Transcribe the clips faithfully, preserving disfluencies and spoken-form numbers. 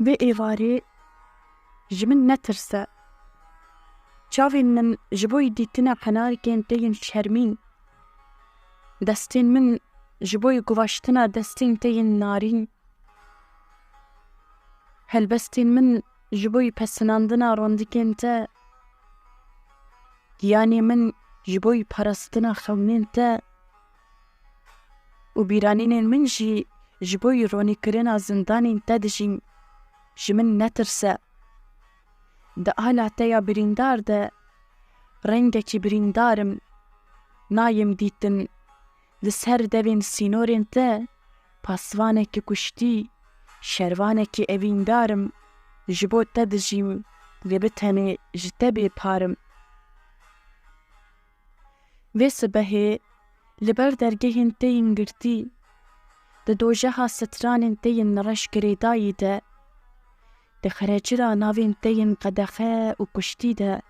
Vê êvarê ji min netirse. Çavên min ji bo dîtina henarkên te yên şermîn. Destên min ji bo guvaştina destên te yên narîn. Helbestên min ji bo pesinandina rondikên te. Giyanê min ji bo parastina xewnên te. Û bîranînên min jî ji bo ronîkirina zindanên te dijîn. Ji min netirse. Di ala te ya birîndar de rengekî birîndar im. Nayêm dîtin. Li ser devên sînorên te pasvanekî kuştî, şervanekî evîndar im. Ji bo te dijîm, lê bi tenê ji te bêpar im. Vê sibehê li ber dergehên te yên girtî, di dojeha stranên te yên reş girêdayî de, di xerecira navên te yên qedexe û kuştî de,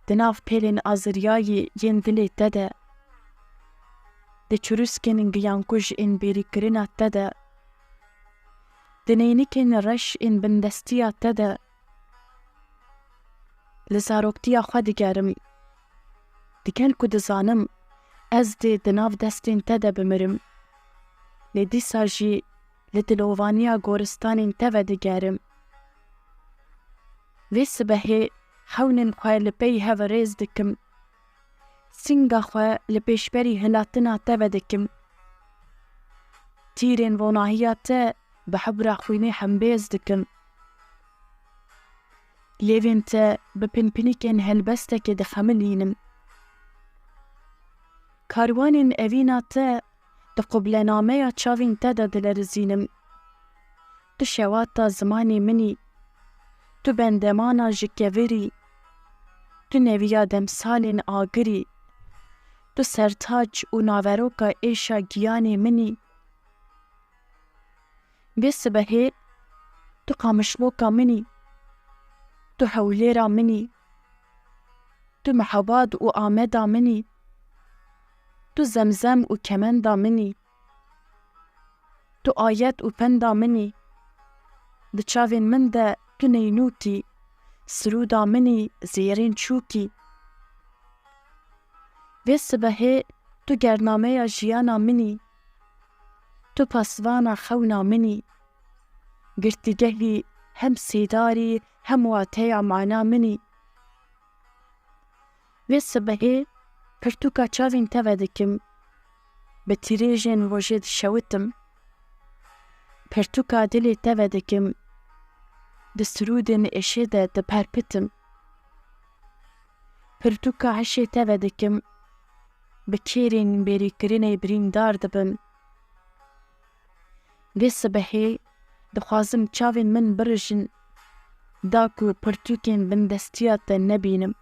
di nav pêlên aziriyayî yên dilê te de, di çirûskên giyankuj ên bêrîkirina te de, di neynikên reş ên bindestiya te de, li zaroktiya xwe digerim. Di gel ku dizanim ez dê di nav destên te de bimirim, lê dîsa jî li dilovaniya goristanên te vedigerim. Vê sibehê xewnên xwe li pey hev rêz dikim. Singa xwe li pêşberî hilatina te vedikim. Tîrên ronahiya te bi hebra xwînê hembêz dikim. Lêvên te bi pinpinîkên helbestekê dixemilînim. Karwanên evîna te di qublenameya çavên te de dilerizînim. Tu şewata zimanê min î. Tu bendemana ji kevir î. Tu neviya demsalên agir î. Tu sertaç û naveroka êşa giyanê min î. Vê sibehê tu Qamişloka min î. Tu Hewlêra min î. Tu Mehabad û Ameda min î. Tu Zemzem û kemenda min î. Tu ayet û penda min î. Di çavên min de tu neynûk î, sirûda min î, zêrên çûk î. Vê sibehê tu gernameya jiyana min î. Tu pasvana xewna min î. Girtîgehî hem sêdarî hem wateya mana min î. Vê sibehê pirtûka çavên te vedikim, bi tîrêjên rojê dişewitim. Pirtûka dilê te vedikim, di sirûdên êşê de diperpitim. Pirtûka hişê te vedikim, bi kêrên bêrîkirinê birîndar dibim. Vê sibehê dixwazim çavên min birijin, da ku pirtûkên bindestiya te nebînim.